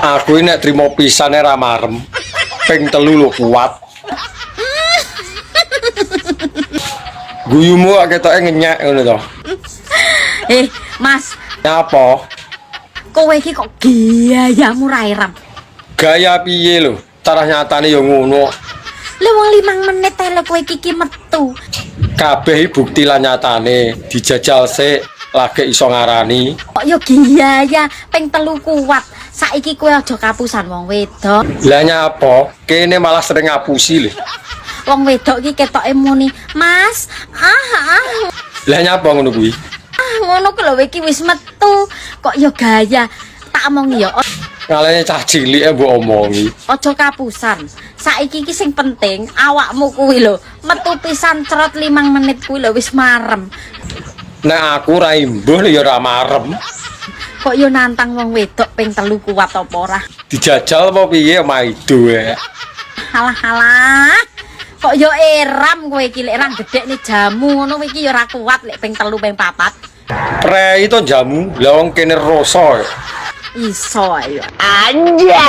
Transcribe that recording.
Aku ini nek trimo pisane ra marem. Ping telu lho kuat. Guyumu kok ketoke ngenyek ngono to. Eh, Mas, Nyapa? kowe iki kok gayamu ra eram. Gaya piye lho? Cara nyatane ya ngono. Lah wong 5 menit ae lho kowe iki ki metu. Kabeh iki bukti lan nyatane dijajal sik lagi iso ngarani. Kok yo gaya ping telu kuat. Saiki kowe aja kapusan wong wedok. Lah nyapa? Kene malah sering ngapusi lho. Wong wedok iki ketoke muni, "Mas, ah ah." Lah nyapa ngono kuwi? Ah, ngono ku lho iki wis metu. Kok yo gaya. Tak omongi yo Ngalene cah cilik e mbok omongi. aja kapusan. Saiki iki sing penting awakmu kuwi lho metu pisan cerot 5 menit kuwi lho wis marem. Nek aku ra imbuh lho ya ora marem. Kok yo nantang wong wedok ping telu kuat apa ora? Dijajal apa piye maido e. Halah halah. Kok yo eram kowe iki lek ra gedhekne jamu ngono iki yo ora kuat lek ping telu ping papat. Prei to jamu, lah wong kene rasa. Iso ayo. Anjay.